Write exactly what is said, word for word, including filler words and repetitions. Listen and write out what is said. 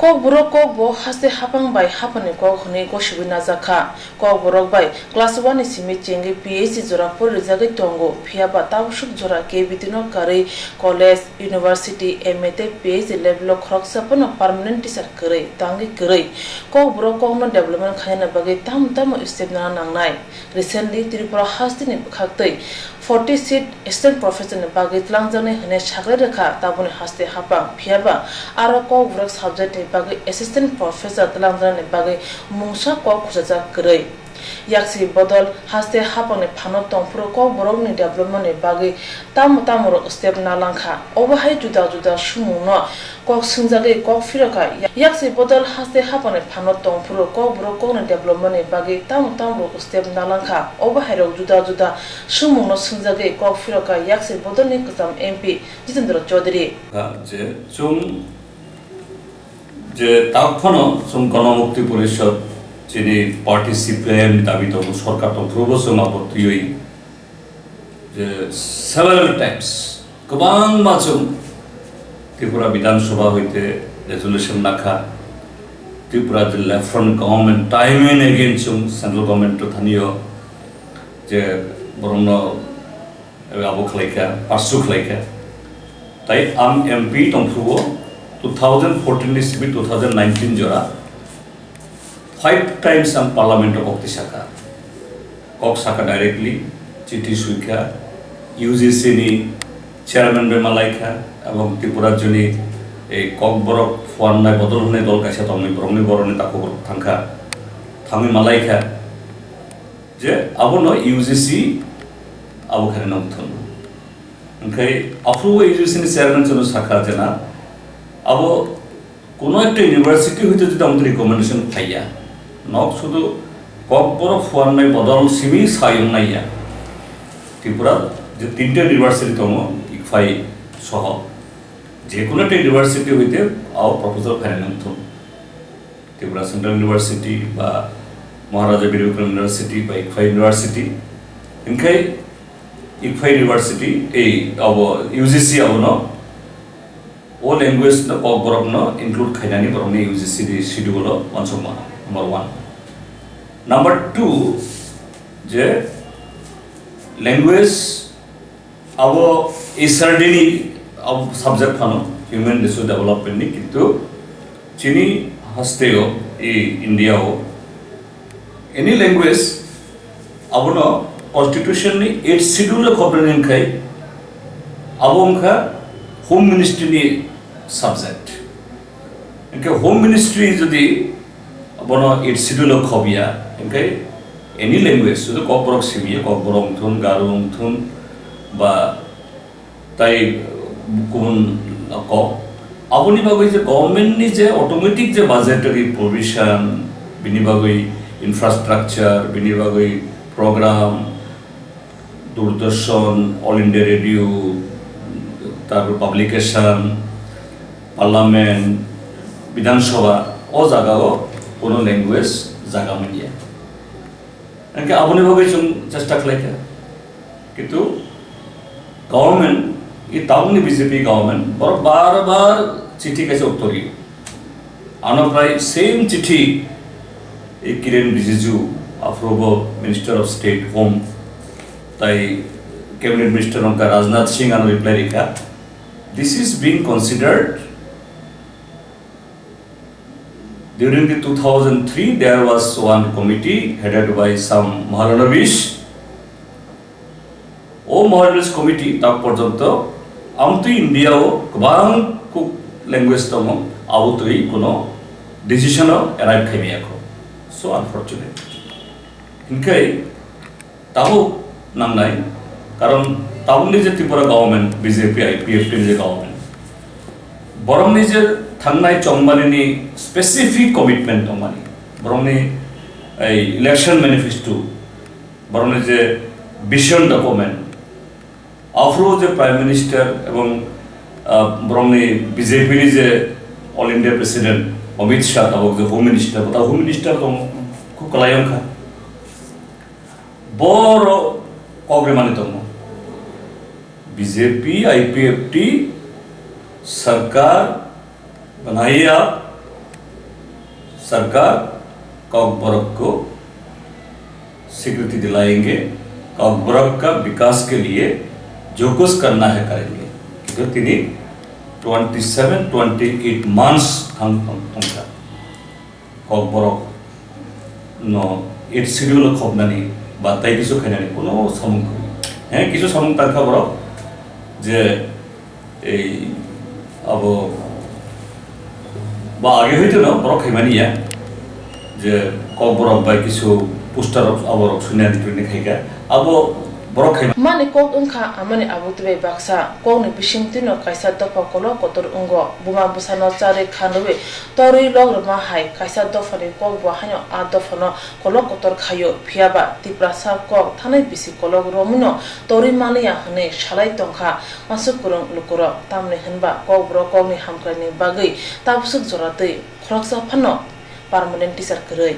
Kokborok kokbo haste haphang bai haphangni kok hwnwi gosiwi najakha. Kokborok bai class one ni simi chengwi P H D jora pori rijagwi tongo, phiyaba tabuk swk jora K B T no karwi college, university, M A tei P H D level o khoroksa phano permanent teacher kwrwi tangwi kwrwi. Kokborok kokno development khainani bagwi tamo tamo step nana nangnai. Recently Tripura hasteni bwkhaktwi forty seat assistant professor ni bagwi twlangjaknai hwnwi saklai rwkha tabukni haste haphang, phiyaba aro kokborok subject ni bagwi assistant professor twlangjaknani bagwi mungsa kok khujajak kwrwi. Yaksi bodol haste haphangni phano tongphuru kokborokni development ni bagwi tamo tamo rok step nalangkha, obo hai juda juda sumungno kok swngjagwi kok phirokha. Yaksi bodol haste haphangni phano tongphuru kokborok kokni development ni bagwi tamo tamo rok step nalangkha, obo hai rok juda juda sumungno swngjagwi kok phirokha yaksi bodolni kwcham M P Jitendra Chaudhary. Je chwng je tak phano chwng Ganamukti Porishad chini party C P I M ni dabi tongo, sorkar tongphuru bo chwng abo twiwi je several times kwbangma chwng Tripura Bidhan Sabha hoite resolution nakha, Tripura je left front government time and again chwng central government to thaniyo je borokno abo khlaikha, pursue khlaikha. Tai ang M P tongphuru two thousand fourteen ni simi two thousand nineteen jora five times ang parliament o kok tisakha. Kok saka directly, chithi suikha, U G C ni chairman bai malaikha, ebong Tripura joni ei kokborok phuarnai bodol hwnwi dol kaisa tongwi borokni borokni takhuk rok thangkha, thangwi malaikha je abono U G C abo khaina nangthung. Hwnkhe aphuru U G C ni chairman chwngno sakha je na abo kuno ekta university hoite jodi amoni recommendation phaiya, nok sudu kokborok phuarnai bodol simi sayung naiya. Tripura je tinta university tongo, ICFAI soho, je kuno ekta university hoite abo proposal phaina nangthung. Tripura Central University ba Maharaja Bir Bikram University ba ICFAI University, hwnkhe ICFAI University ei abo U G C abono o language no kokborok no include khainani borokni U G C ni schedule o uansukma number one. Number two je language abo H R D ni abo subject phano human resource development ni, kintu chini hasteo, e, India o any language abono constitution ni eighth schedule o khobnani wngkhai abo wngkha home ministry ni subject. Hwnkhe home ministry jodi bono eighth schedule o khobya, hwnkhe any language, sudu kokborok simi, kokborok wngthun, garo wngthun, ba tai kubun kok, aboni bagwi je government ni je automatic je budgetary provision, bini bagwi infrastructure, bini bagwi program, Doordarshan, All India Radio, tarpor publication, Parliament, Bidhan Sabha, o jagao kono language jaga manya. Hwnkhe aboni bagwi chwng chesta khlaikha. Kintu government, i tabukni B J P government, borok bar bar chithi kaisa uttor rio. Ano prai same chithi, e, Kiren Rijiju, aphrubo Minister of State Home, tai Cabinet Minister wngkha Rajnath Singh ano reply rikha. This is being considered. During the two thousand three, there was one committee headed by some Mahalanobis. O Mahalanobis committee tak porjonto amtwi India o kwbang kuk language tongo, abotwi kuno decision o arrive khaimaya kho. So unfortunate. Hinkhe tabuk nangnai, karon tabukni je Tripura government, B J P I P F T ni je government, borokni je thangnai chongmani ni specific commitment tongmani, borokni ei election manifesto, borokni je vision document, aphuru je Prime Minister ebong, ah, borokni B J P ni je All India President Amit Shah tabuk je Home Minister, bo ta Home Minister tong khub kwlai wngkha. Boro kok rimani tongo. B J P, I P F T sarkar banaiya, सरकार कॉकबरक को स्वीकृति दिलाएंगे, कॉकबरक का विकास के लिए जो कुछ करना है करेंगे। কিন্তু তিনি twenty seven twenty eight months থাং থাং থাংকা Kokborok no eight schedule khobnani ba tai kisu khainani kuno samung kwrwi. He kisu samung tangkha borok je ei abo ba age hoito no borok khaimani ya je kokborok bai kisu poster rok aborok suinani twini khaikha abo borok khaimani. Mani kok wngkha amani abuk twi bai baksa kokni bising twino kaisa dopha kolok kotor wngo. Buma bwsano charwi khanwi torwi lok rwma hai kaisa dophani kok bo haino a dophano kolok kotor khaio. Phiyaba Tiprasa kok thanai bisi kolok romwino torwi manliya hwnwi salai tongkha uansuk kwrwng lukurok. Tamni hwnba kokborok kokni hamkraini bagwi tabwswk jora twi khoroksa phano permanent teacher kwrwi.